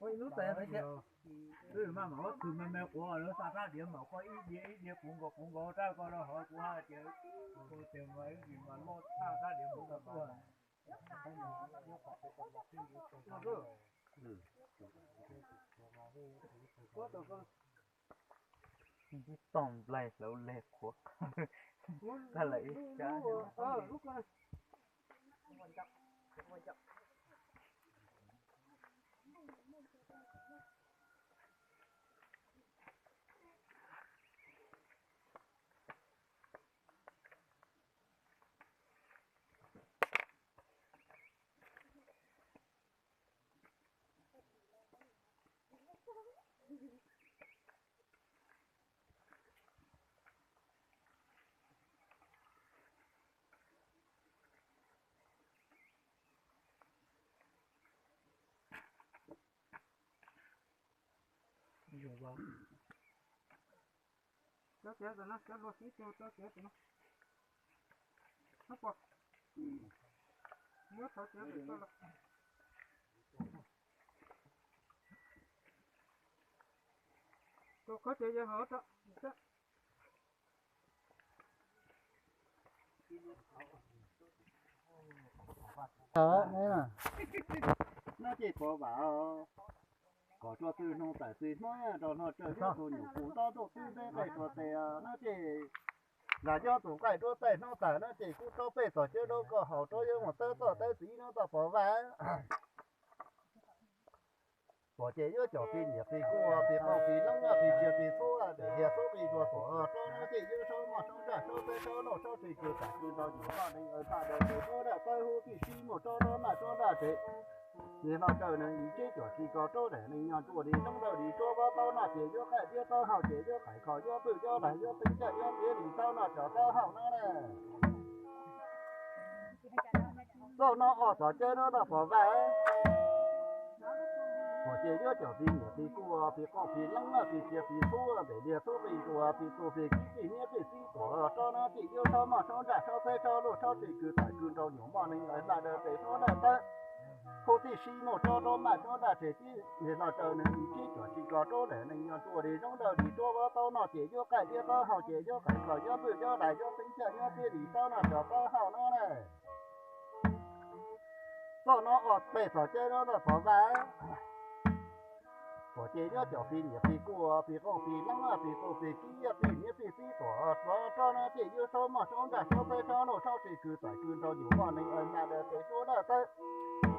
Ua ib lub tes, twb mas mam ua kws me me quav lawv xa rab diav mas koj ib diav ib diav puv nkaus puv nkaus rab koj rau hauv kuv hais tias, ua tias mas ib ntsis mas loj tshaj rab diav puv nkaus tuaj. Ib tog nplaig hlauv leg qhuav, tag lawm ib sab. Cov txiav tus no, cov luag xib tug cov txiav tus no. Muab thov txiav tus no los. Tus qhov txiav yog hov tso. Nab ces pov vam kom tsuas txwg hnoos tawm txwg hmob rau hlo tsaws nyob tus nyuam qus ntaub ntuj tub nteeb qeej rua tes nab ces nram nyob tus nqaij duab taij hnub tag nab ces kuj raub pej xom cawb rau koj haus rau yuav mus tawb txoj tawb txiv nab toj pov vam. Pom ces yuav cov pis nyiam pis kub pis qoob pis leeb pis tsiaj pis txhub tes liag txhub qi ntsuag tuam rau nab ces yuav saub moj saub ntsaj saub teb saub lauj saub tshis kws tam kws nrau nyuam noj neeg aws npaj daws tes suab daj tawb huv tij sib muaj tsob rau maj tsob ntaj tsev. Ces hlo raws neeg ib tsib cuam tsis kaum rau daim neeg nyob ntsuaj li noob dawj li tsuab vaub taub noj ces yuav qaij diab taub hau ces yuav qais kho yuav pwj yuav daig yuav teeb caj yuav tiav li taub noj cov taub hau nab na. Txoj no os txom cawb nab toj pov vam. Pom ces yuav cov pis nyiam pis kub pis qoob pis leeb pis tsiaj pis txhub tes liag txhub qi ntsuag pis tu pis kib pis niab pis txib tuam rau nab ces yuav saub moj saub ntsaj saub teb saub lauj saub tshis kws tam kws nrau nyuam noj neeg aws npaj daws tes suab daj tawb huv tij sib muaj tsob rau maj tsob ntaj tsev tib ces hlo raws neeg ib tsib cuam tsis kaum rau daim neeg nyob ntsuaj li noob dawj li tsuab vaub taub noj ces yuav qaij diab taub hau ces yuav qais kho yuav pwj yuav daig yuav teeb caj yuav tiav li taub noj cov taub hau nab na. Txoj no os pej xom cawb nab toj pov vam. Pom ces yuav cov pis nyiam pis kub pis qoob pis leeb pis tu pis kib pis niab pis txib tuam rau nab ces yuav saub moj saub ntsaj saub teb saub lauj saub tshis kws tam kws nrau nyuam noj neeg aws npaj daws tes suab daj tawb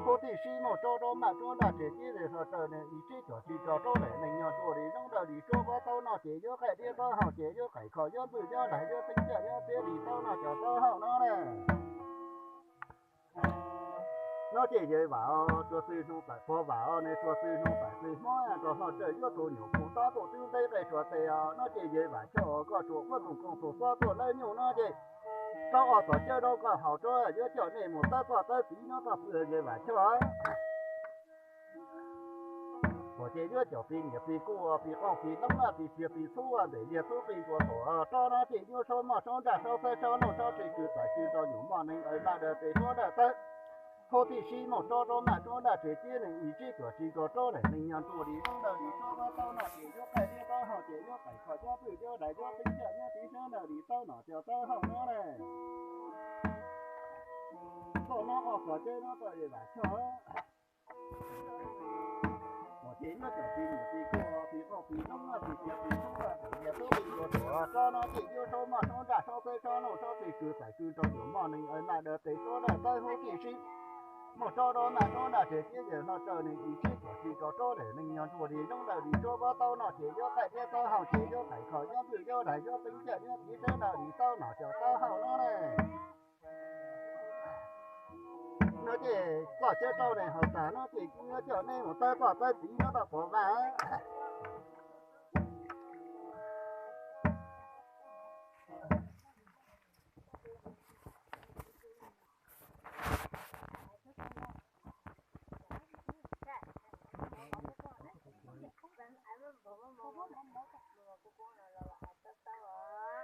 huv tij sib muaj tsob rau maj tsob ntaj tsev tib ces hlo raws neeg ib tsib cuam tsis kaum rau daim neeg nyob ntsuaj li noob dawj li tsuab vaub taub noj ces yuav qaij diab taub hau ces yuav qais kho yuav pwj yuav daig yuav teeb caj yuav tiav li taub noj cov taub hau nab na. Nab ces yawg vam tsuas txwg hnoos tawm pov vam ne tsuas txwg hnoos tawm txwg hmob rau hlo tsaws yuav tus nyuam qus ntaub ntuj tub nteeb qeej rua tes os nab ces yawg vam choj koj tsuas muab tus kooj tus xob tuaj lawb nyuj nab ces rau os txom cawb rau koj haus rau yuav coj nej mus tawb txoj tawb txiv nab toj pw yawg vam choj. Pom ces yuav cov pis nyiam pis kub pis qoob pis leeb pis tsiaj pis txhub tes liag txhub qi ntsuag tuam rau nab ces yuav saub moj saub ntsaj saub teb saub lauj saub tshis kws tam kws nrau nyuam noj neeg aws npaj daws tes suab daj tawb huv tij sib muaj tsob rau maj tsob ntaj tsev tib neeg ib tsib cuam tsis kaum rau daim neeg nyob ntsuaj li noob dawj li tsuab vaub taub noj ces yuav qaij diab taub hau ces yuav qais kho yuav pwj yuav daig yuav teeb caj yuav tiav li taub noj cov taub hau nab na. Txoj no os txom cawb nab toj yawg vam choj. Tsob no ces yuav tsob moj tsob nraj tsob txeeb tsob nuj tsob txwj kws txais kws rau yuav moj neeg ntaj dawb tes tsob dawb tawb huv txij sib muaj tsob dawb ntaj tsob nraj riam tiab yawg hlob tsawg neeg ib txhib tuam tsis rau tsob dawm neeg nyob ntsuag li zoo dawm li tsob pob taub no ces yuav qaij tiab taub hau ces yuav qaij kho yuav ntxwj yuav dais yuav teeb caj yuav tiv sab dawm li taub no cov taub hau no ne. No ces txoj cawv rau ne haus tas no ces kuv yuav coj nej mus tawb poj tawb txiv nyob toj Pov Vam.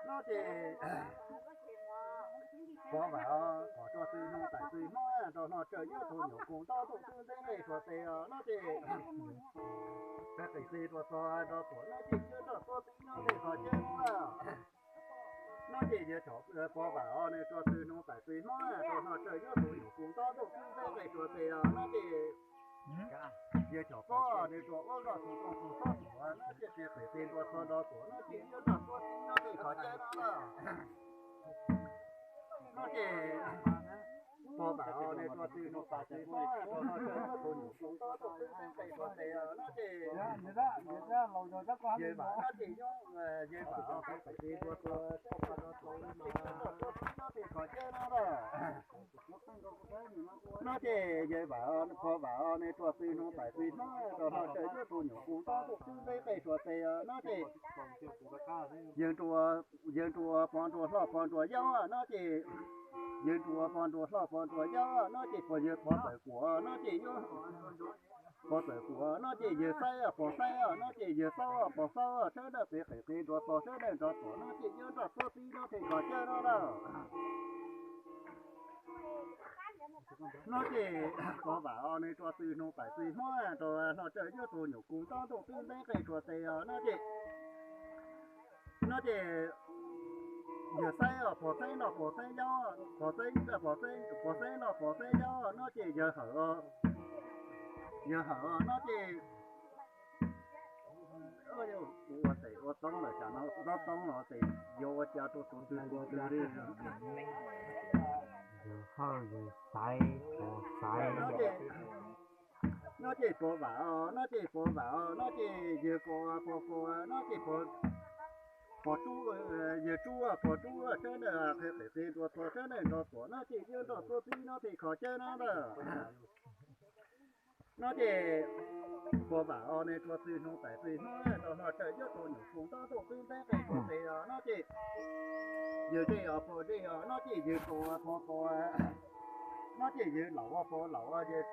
No ces Pov Vam os, kom rua txwg nug tais txwg hmab rau hlo tsaws yuav tug nyuam koos ntaub ntuj twb ntev nqes rua tes os no ces, qis qis rua txog rau tuam no ces yuav nroj tuab txib no tej qhov cawv no. No ces yawg Pov Vam os, nws rua txwg nug tais txwg hmab rau hlo tsaws yuav tug nyuam koos ntaub ntuj twb ntev nqes rua tes os no ces yawg Chom Pob nws rua uab nroj tug koos tug xob tuam no ces qis qis rua txog rau tuam no ces yuav nroj tuab txib no tej qhov cawv no. No ces Pov Vam os, nws rua txwg nug tais txwg hmab rau hlo tsaws yuav tug nyuam koos ntaub ntuj twb ntev nqes rua tes os no ces yawg Vam no ces yawg Vam qis qis rua txog rau tuam no ces yuav nroj tuab txib no tej qhov cawv no lawm. No ces yawg Vam, Pov Vam os, nws rua txwg nug tais txwg hmab rau hlo tsaws yuav tug nyuam koos ntaub ntuj twb ntev nqes rua tes os no ces yawg Nruas, yawg Nruas Pov Nruas Hloj Pov Nruas Yau no ces, yawg Nruas Pov Nruas Hloj Pov Nruas Yau no ces Pov, yawg Pov Txawm Kuam no ces yuav, Pov Txawm Kuam no ces yawg Xaib Pov Xaib no ces yawg Xaub Pov Xaub sawv daws pem qis qis rua txog sawv daws nroj tuam no ces yuav nroj tuab txib no tej qhov cawv no lawm. No ces Pov Vam os, nws rua txwg nug tais txwg hmab rau hlo tsaws yuav tug nyuam koos ntaub ntuj twb ntev nqes rua tes os no ces, no ces yawg Xaib os, Pov Xaib Noj Pov Xaib Yau, Pov Xaib, Pov Xaib, Pov Xaib Noj Pov Xaib Yau no ces yawg Hawm os, yawg Hawm os no ces ua tes ua toob lawm, tsam no toob toob los tes yuav ua cas rau tus twg tus twg li. Yawg Hawm, yawg Xaiv, Pov Xaiv. No ces Pov Vam os, no ces Pov Vam os no ces yawg Pov, Pov, Pov no ces Pov Rub, yawg Rub, Pov Rub sawv daws qhia qhia qhia rua txog sawv daws nroj tuam no ces yuav nroj tuab txib no tej qhov cawv no lawm. No ces Pov Vam os, nws rua txwg nug tais txwg hmab rau hlo tsaws yuav tug nyuam koos ntaub ntuj twb ntev nqes rua tes os no ces yawg Zej os, Pov Zej os no ces yawg Kos, Pov Kos no ces yawg Laus, Pov Laus, yawg